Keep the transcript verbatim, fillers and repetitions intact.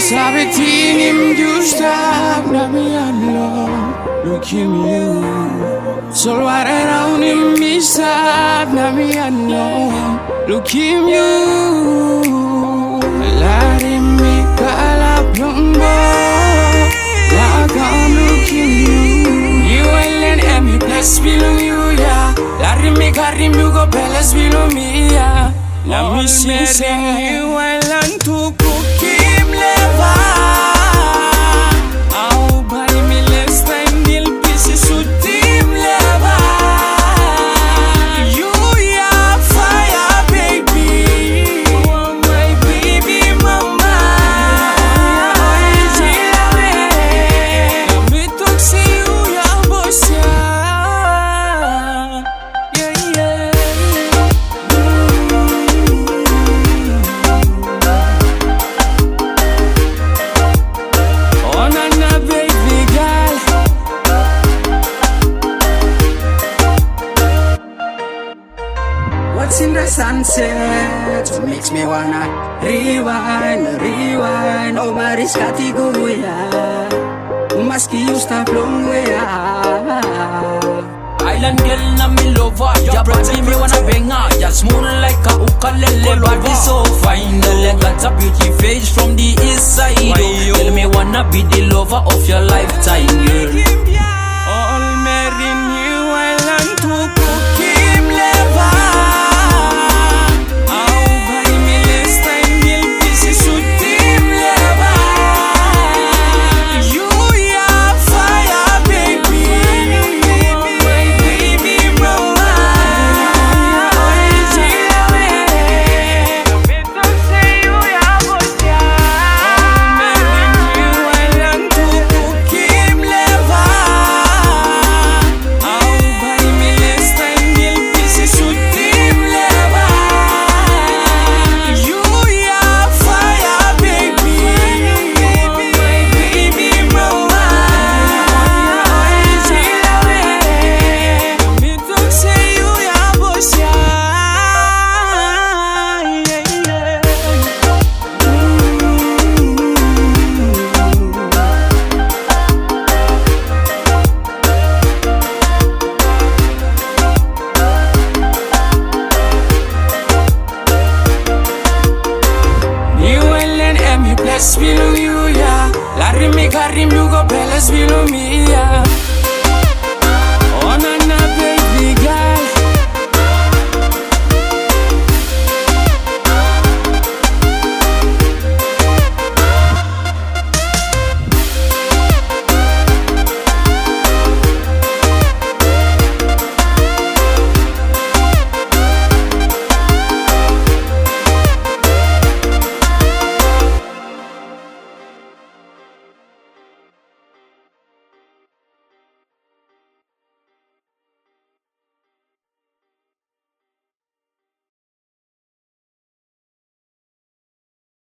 Sabi tingim yu stap na mi anlo lukim yu. Solwara raunim mi stap na mi anlo lukim yu. Larim mi kalap longbo na kam lukim yu. Yu elen em i ples bilong yu ya. Larim mi karim yu go peles bilong mi ya. Na mi sing se yu elen tu kukim leva. Au bai mi les taim nil pisi sutim leva. Yu ya fire baby. You are my baby mama. Mi tok se yu ya boss ya. Yeah, yeah. Oh, na, na, baby girl. What's in the sunset makes me wanna rewind, rewind. Oh, Maris Katiguya, maski you stop long way. Island girl na mi lover. Your body me wanna bang her. Just smooth like a ukulele. Body so fine, oh. Like a beauty face from the east side, oh. Tell me wanna be the lover of your lifetime, girl. All marry me.